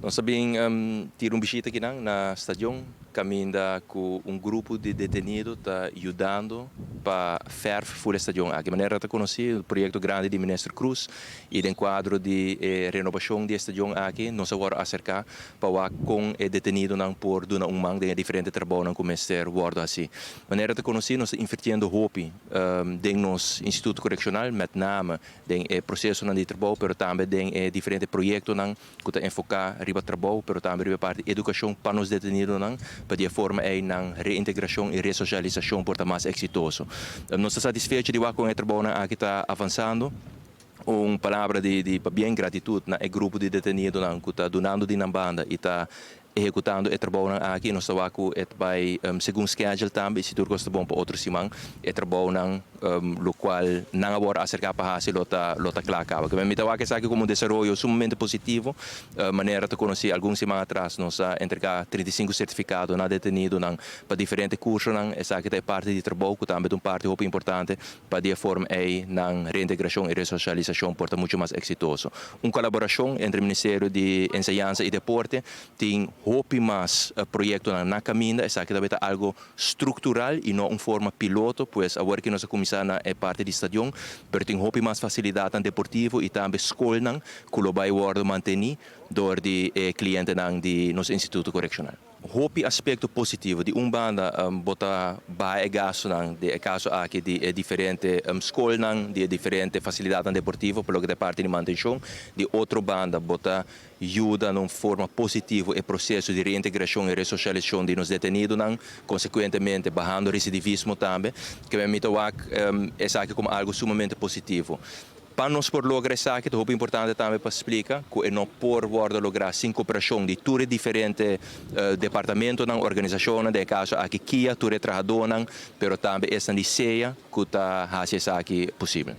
Nos a bin tira un bishita aki na stadion, caminda cu un grupo di detenido ta yudando pa verf full stadion aki. Manera ta conoci, e proyecto grandi di Minister Croes y den cuadro di renobacion di stadion aki, nos a wordo acerca pa con e detenidonan por duna un man den diferente trabou cu mester wordo haci. Manera ta conoci, nos ta invirtiendo hopi den nos instituto coreccional, met name den e proceso di trabou, pero tambe den diferente proyectonan cu ta enfoca riba trabou, pero tambe riba parti educacion pa nos detenidonan, pa di forma ey nan reintegracion y resocialisacion por ta mas exitoso. Nos ta satisfecho di con e trabou aki ta avansando. Un palabra di pabien, gratitud na e grupo di detenidonan cu ta dunando di nan banda y ta ehecutando e trabou aki. Nos ta cu e bay segun schedule tambe, si tur cos ta bon, pa otro siman e trabounan locual nan awor acerca pa haci lo ta cla caba. Cu mi ta wak esaki como un desaroyo sumamente positivo. Manera ta conoci, algun siman atras nos a entrega 35 certificado na detenidonan pa diferente cursonan. Esaki ta parti di trabou, cu tambe ta un parti hopi importante pa di forma ey nan reintegracion y resocialisacion por ta mucho mas exitoso. Un colaboracion entre Ministerio di Enseñansa y Deporte, tin hopi mas proyectonan na caminda. Esaki tambe ta algo structural y no un forma piloto, pues awor cu nos a cuminsa na e parti di stadion, pero tin hopi mas facilidad deportivo y tambe scolnan cu lo bay wordo manteni door di clientenan di nos instituto coreccional. Hopi aspecto positivo. Di un banda, bo ta baha e gastonan, den e caso aki di diferente scolnan, di diferente facilidad deportivo, pa loke ta parti di mantencion. Di otro banda, bo ta yuda den un forma positivo e proceso di reintegracion y resocialisacion di nos detenidonan, consecuentemente bahando recidivismo tambe, cu mi ta wak esaki como algo sumamente positivo. Pa nos por logra esaki, ta importante tambe pa splica cu no por wordo logra sin cooperacion di tur diferente departamentonan, organisacion, den caso aki KIA, tur trahadornan, pero tambe esnan di SEA, cu ta haci esaki posibel.